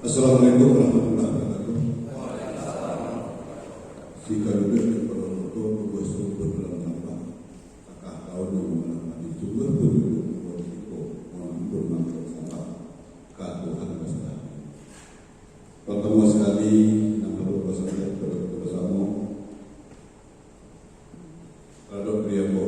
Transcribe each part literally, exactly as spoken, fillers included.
Assalamualaikum warahmatullahi wabarakatuh. Sikaluruah di Palomoto, tugas tubuah dalam tambah, takah tahu di mana mati, sungguah pun duduk buat siko, mohon ampun mangko sabar ka Tuhan Bastari. Partamo sakali, nan patut basanjak kepada kita basamo, taradok diri ambo.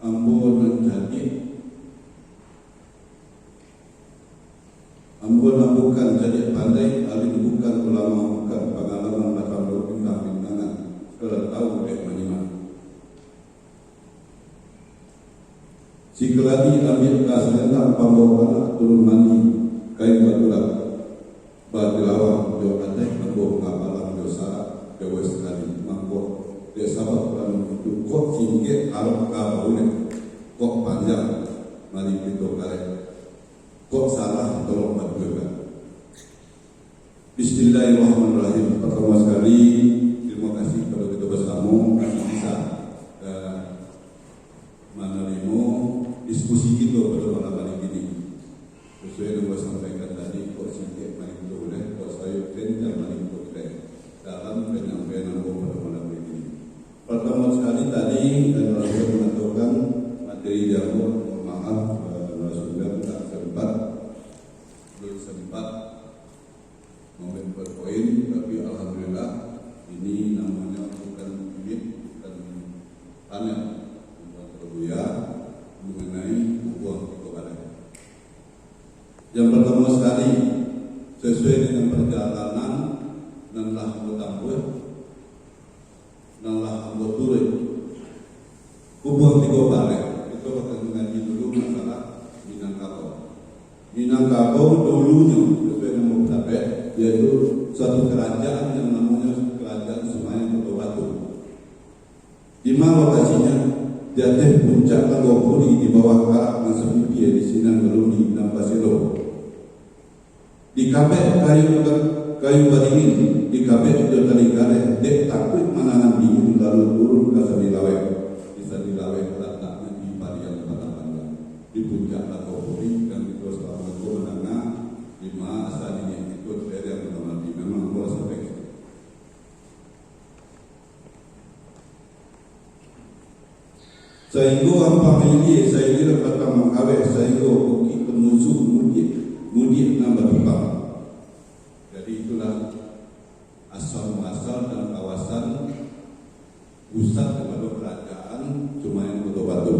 Ambo nan cadiak, ambo nan bukan cadiak pandai, alim bukan, ulama bukan, pangalaman batambah bintang-bintangan, kalau tahu dek manyimak. Sikaladi ambiak ka salendang, pambao anak turun mandi, kain batulak, batilawah jo adaik, ambo ngapalang jo sarak, jauah sakali, mangko dek sabab karano itu, kok singkek arok ka baulek, kok panjang mari kito karek, kok salah tolong batuakan. Bismillahirrahmanirrahim. Partamo sakali, tarimo kasih kapado kito basamo, masih bisa, eh, manarimo diskusi kito pado malam hari kini. Sasuai nan ambo sampaikan tadi, kok singkek marinto uleh, kok sayuik kencang marinto uleh, dalam panyampaian ambo pado malam hari kini. Partamo sakali tadi, eh, narasumber mangatokan materi di ambo, mohon maaf, eh, narasumber tak sempat, belum sempat mambuek poin, tapi alhamdulillah, ini namonyo bukan unit, bukan panel, bukan terbuya mengenai Kubuang Tigo Baleh. Yang pertama sekali, sesuai dengan perjalanan nan lah ambo tampuah, nan lah ambo turuik. Kubuang Tigo Baleh, kito bakal mangaji dulu masalah Minangkabau. Minangkabau dulunyo, sesuai namo pandapek, yaitu suatu kerajaan yang namonyo Kerajaan Sumayan Koto Batu. Di ma lokasinyo? Di ateh puncak Tanggo Puri, di bawah karak nan sapipia, di sinan Galungging nan baselo. Dikabek kayu, kayu baringin, dikabek jo tali kareh, dek takuik manangan dingin, lalu turun ka Sandi Laweh. Di Sandi Laweh lataknyo di Pariang Padang Panjang, di puncak Tanggo Puri, nan kito salamo ko mandanga, di ma asa niniak kito, dari yang pertama di, memang ambo lah sampaikan. Sainggo ampang ilia, sailiran batang mangkaweh, sainggo bukik pamusu mudiak, mudiak nan batupang. Jadi, itulah asal muasal dan kawasan pusat daripada Kerajaan Sumayan Koto Batu.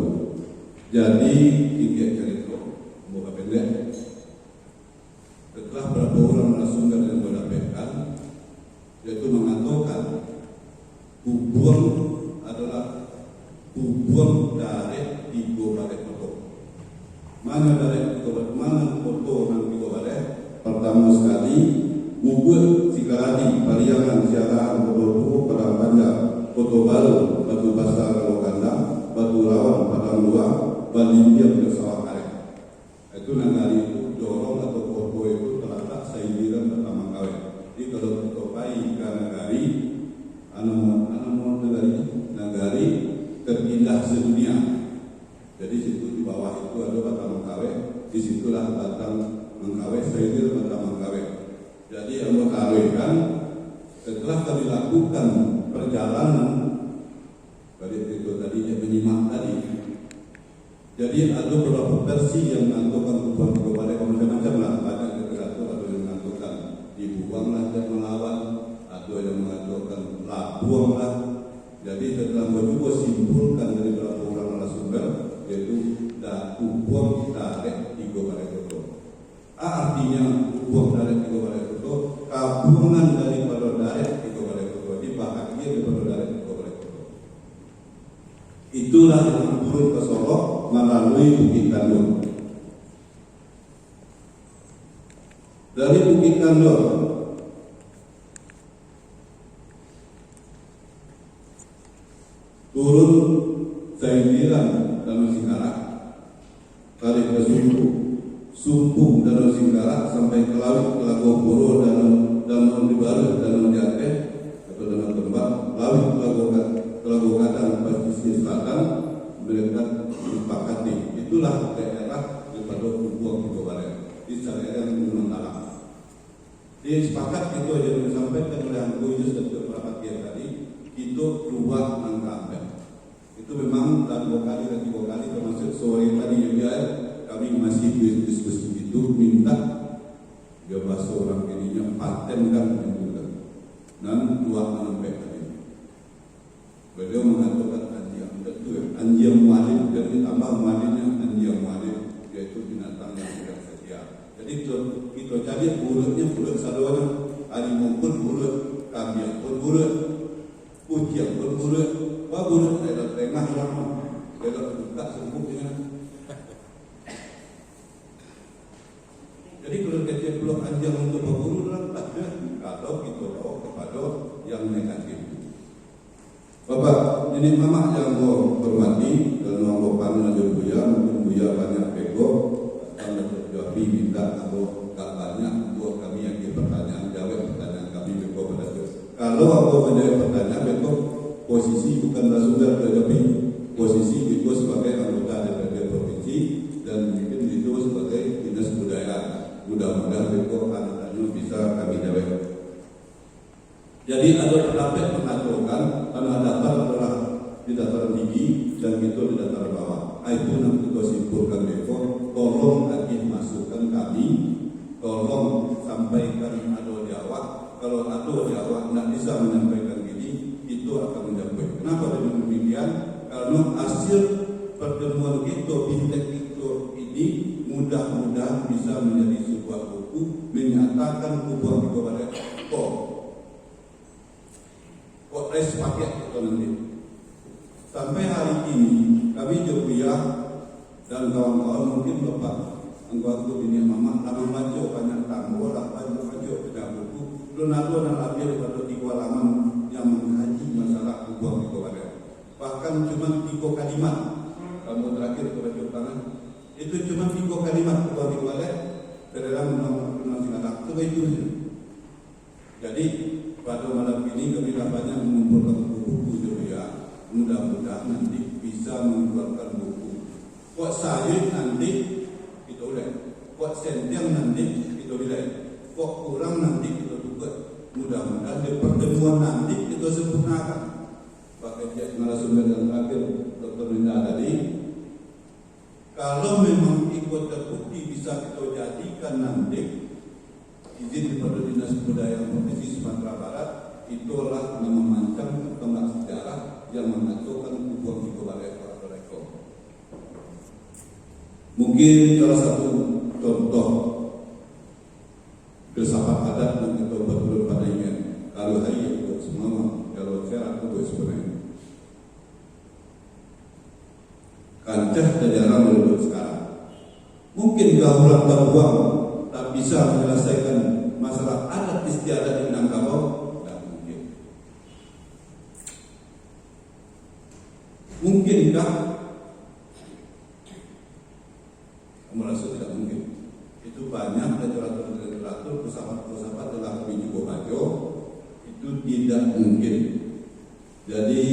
Jadi, singkek carito, ambo papendek. Setelah berapa urang narasumber yang ambo dapekkan, yaitu mangatokan Kubuang adalah Kubuang Darek Tigo Baleh Koto. Mano Darek Tigo Baleh, mano koto nan Tigo Baleh? Partamo sakali, Gubuak, Sikaladi, Pariangan, Sialahan, Koto Tuo, Padang Panjang, Koto Baru, Batu Basah, Galo Gandang, Batu Rawan, Padang Luang, Balimbiang, jo Sawah Kareh. Itu nagari itu, jorong atau koto itu talatak sailiran batang mangkaweh. Jadi, kalau kito pai ka nagari, anu, anu, nagari, nagari terindah sedunia. Jadi, situ di bawah itu ado batang mangkaweh, di situlah batang mangkaweh, sailir batang mangkaweh. Jadi, ambo taruihkan, setelah kami lakukan perjalanan, baliak itu tadi, dia menyimak tadi, Jadi, ado babarapo versi yang mangatokan Kubuang Tigo Baleh, bamacam-macam lah, banyak literatur, ado yang mangatokan dibuang lah dek malawan, ado yang mangatokan labuang lah. Jadi, setelah ambo cubo simpulkan dari babarapo urang narasumber, yaitu da-, Kubuang Darek Tigo Baleh Koto. A, artinyo, Kubuang Darek Tigo Baleh Koto, gabuangan daripado Darek Tigo Baleh Koto, jadi bahagian daripado Darek Tigo Baleh Koto. Itulah yang turun ka Solok malalui Bukik Kanduang. Dari Bukik Kanduang, turun sailiran Danau Singkarak, tarik ka Sumpu, Sumpu, Danau Singkarak, sampai ka Lawik, Talago Puro, Danau, Danau di Baruah, Danau di Ateh, atau Danau Tembak, Lawik, Talago Ga-, Talago Gadang, Pasisia Selatan, mereka lah daerah daripado Kubuang Tigo Bareh di saliran Gunuang Talang. Jadi, sapakat kito, jan disampaikan oleh Angku Yus dan Angku Parapatiah tadi, kito kaluar nan ka Ambek. Itu memang lah duo kali, lah tigo kali, tamasuak sore tadi juga, ya, kami masih dis-, diskusi itu, minta, biar bahaso urang kininyo, patenkan itu kan. Nan kaluar nan Ambek tadi. Baliau mangatokan anjiang, betul, anjiang mualim, jadi tambah mualimnyo anjiang mualim, yaitu binatang yang tidak setia. Jadi, kito, kito cari buruaknyo, buruak sadonyo, harimau pun buruak, kambiang pun buruak, kuciang pun buruak, wah, buruak elok tengah urang, elok buka sungkuknyo. Jadi, kalau kecek pulo anjiang untuak baburu dalam tanah, kalau kito bawa kapado yang negatif. Bapak, niniak mamak yang ambo hormati, karano ambo panggil jo Buya, mungkin Buya banyak beko, datang dari Jambi minta ambo tak banyak, buat kami agiah pertanyaan, jawab pertanyaan kami beko pado tu. Kalau ambo manjawab pertanyaan beko, posisi bukan narasumber dari Jambi, posisi beko sebagai anggota D P R D provinsi dan mungkin itu sebagai dinas budaya. Mudah-mudahan beko anak-anaknyo bisa kami jawab. Jadi, ado pandapek mangatokan Tanah Datar adolah di dataran tinggi dan kito di dataran bawah. Ah, itu nan kito simpulkan beko, tolong agiah masukan kami, tolong sampaikan ado di awak. Kalau ado di awak ndak bisa manyampaikan kini, kito akan manyampaikan. Kenapa dengan demikian? Karano hasil pertemuan kito, bintek kito ini mudah-mudahan bisa manjadi sabuah buku manyatakan Kubuang Tigo Bareh ko. Kok lai sapatiak kito nanti. Sampai hari kini, kami jo Buya dan kawan-kawan, mungkin Bapak angku-angku niniak mamak lah mambaco banyak tanggo, lah banyak baco banyak buku. Alun ado nan labiah daripado tigo halaman yang mangkaji masalah Kubuang Tigo Bareh. Bahkan cuma tigo kalimat. Kamu terakhir ke baju tangan. Itu cuma tigo kalimat Kubuang Tigo Bareh. Kadang-kadang undang-undang silakan. Cuma itu saja. Jadi, pada malam ini kami lah banyak mengumpulkan buku-buku jo Buya. Mudah-mudahan nanti bisa mengeluarkan buku. Kok sayuik nanti, kito ulek. Kok sentiang nanti, kito bilai. Kok kurang nanti, kito tuka. Mudah-mudahan di pertemuan nanti kito sempurnakan. Pakai cek narasumber yang terakhir, Doktor Linda tadi, kalau memang iko terbukti bisa kito jadikan nanti, izin daripada Dinas Kebudayaan Provinsi Sumatera Barat, itulah nama mancang tonggak sejarah yang mengacaukan Kubuang Tigo Bareh Barat Toreko. Mungkin salah satu contoh filsafat adat yang kita buat dulu pada ingin, kalau hari itu semua, kalau saya aku buat sebenarnya. Kancah tajarang dulu sekarang. Mungkinkah urang Tambuang tak bisa menyelesaikan masalah adat istiadat di Minangkabau? Tak mungkin. Mungkinkah? Kamu rasa tidak mungkin. Itu banyak literatur-literatur, filsafat-filsafat telah kami cukup baca. Itu tidak mungkin. Jadi,